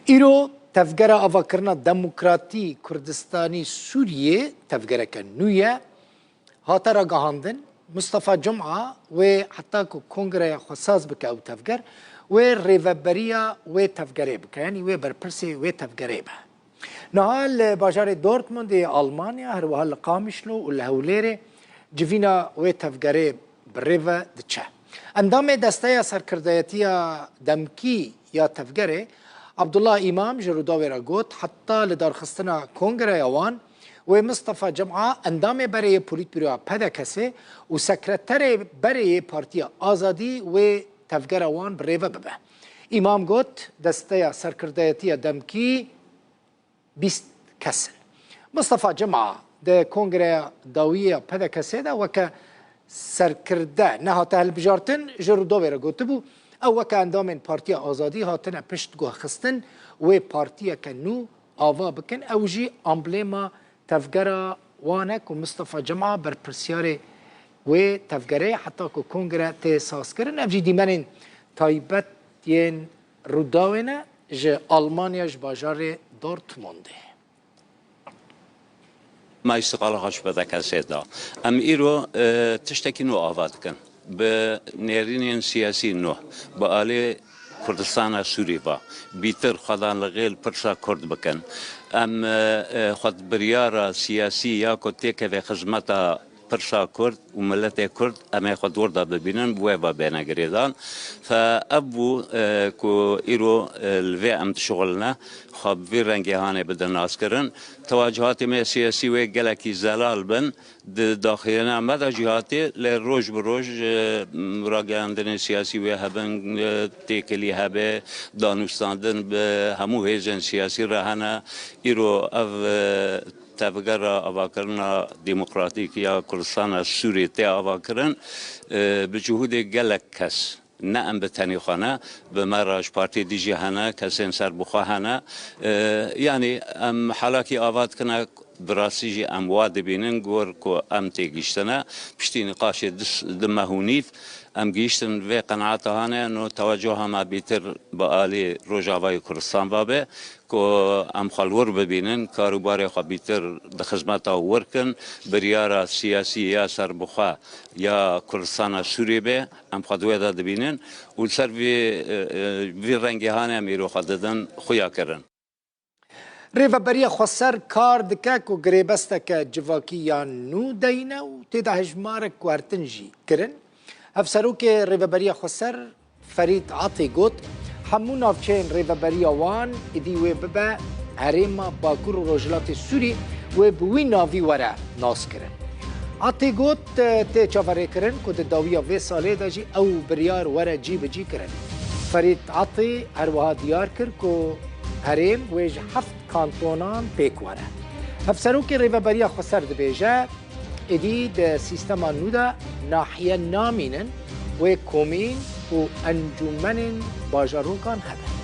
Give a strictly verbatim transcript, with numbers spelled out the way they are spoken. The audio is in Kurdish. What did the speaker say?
Îro Tevgera Avakirina Demokratî Kurdistanî Sûriyê, tevgereke nû ye, hate ragihandin. Mustafa Cuma wê heta ku kongreya xwe saz bike ew tevger, wê rêveberiya wê tevgerê bike, yanî wê berpirsê wê tevgerê be. Niha li bajarê Dortmundê yê Almanya, her wiha li Qamişlo û li Hewlêrê civîna wê tevgerê bi rê ve diçe. Endamê Desteya Serkirdeyetiya Demkî ya tevgerê, Abdullah Îmam ji Rûdawê re got, heta lidarxistina kongreya wan, wê Mistefa Cema endamê berê yê Polîtbîroya P D K S'ê û sekreterê berê yê Partiya Azadî wê tevgera wan bi rê ve bibe. Îmam got, Desteya Serkirdeyetiya Demkî bîst kes in. Mistefa Cema di kongreya dawiyê ya P D K S'ê de weke serkirde nehate hilbijartin, ji Rûdawê re gotibû, ew weke endamên Partiya Azadî hatine pişt guhxistin wê partiyeke nû ava bikin. Ew jî amblêma tevgera wan e ku Mistefa Cema berpirsyarê wê tevgerê heta ku kongre tê sazkirin. Ev jî dîmenên taybet yên Rûdawê ne ji Almanya, ji bajarê Dortmundê. Meclisa Qala xwe ji P D K S'ê da. Em îro, e, tiştekî nû ava dikin. Bi nêrînên siyasî nû, bi alî Kurdistana Sûrî ve, bîtir xwe dan li gêl pirsa Kurd bikin. Em, e, e, xwe di biryara siyasî ya ku têkeve xizmeta pirsa Kurd û miletê Kurd, em ê xwe di wir de bibînin, bi wê ve bêne girêdan. Fe ev bû, e, ku îro, e, li vê em dişuxuline, xwe bi vî rengê hanê bidin naskirin. Tewacuhatê me siyasî wê gelekî zelal bin, di daxuyana me de jî hatê, lê roj bi roj, e, ragihandinên siyasî wê hebin, e, têkilî hebe, danûstandin bi hemû hêzên siyasî re hene. Îro ev, e, tevgera avakirina demokratîk ya Kurdistana Sûriyê tê avakirin, e, bi cihûdê gelek kes, ne em bi tenê xwe ne, bi me re ji partiyê dî jî hene, kesên serbixwe hene. E, yanî em halakî ava dikine, bi rastî jî em wa dibînin, gor ku em têgihiştine. Piştî nîqaşê du, du meh û nîv em gihiştin vê qenaeta hane, no tewecuha me bîtir bi alî Rojavayê Kurdistan ve be, ku em xwe li wir bibînin, karûbarê xwe bîtir di xizmeta wir kin, biryara siyasî ya serbixwe ya Kurdistana Sûriyê be, em xwe di wê de dibînin û li ser vî, e, e, vî rengê hanê em îro xwe didin xuyakirin. Rêveberiya Xweser kar dike ku girêbesteke civakî ya nû deyne û tê de hejmarek guhertin jî kirin. Hevserokê Rêveberiya Xweser Ferîd Atê got, hemû navçeyên rêveberiya wan êdî wê bibe herêma Bakur û Rojhilatê Sûrî, wê bi wî navî were naskirin. Atê got, tê çaverêkirin ku di dawiya vê salê de jî ew biryar were cîbicî kirin. Ferîd Atê her wiha diyar kir ku herêm wê ji heft kantonan pêk were. Hevserokê Rêveberiya Xweser dibêje, êdî di sîstema nû de nahiye namînin, wê komîn û encûmenên bajarokan hebe.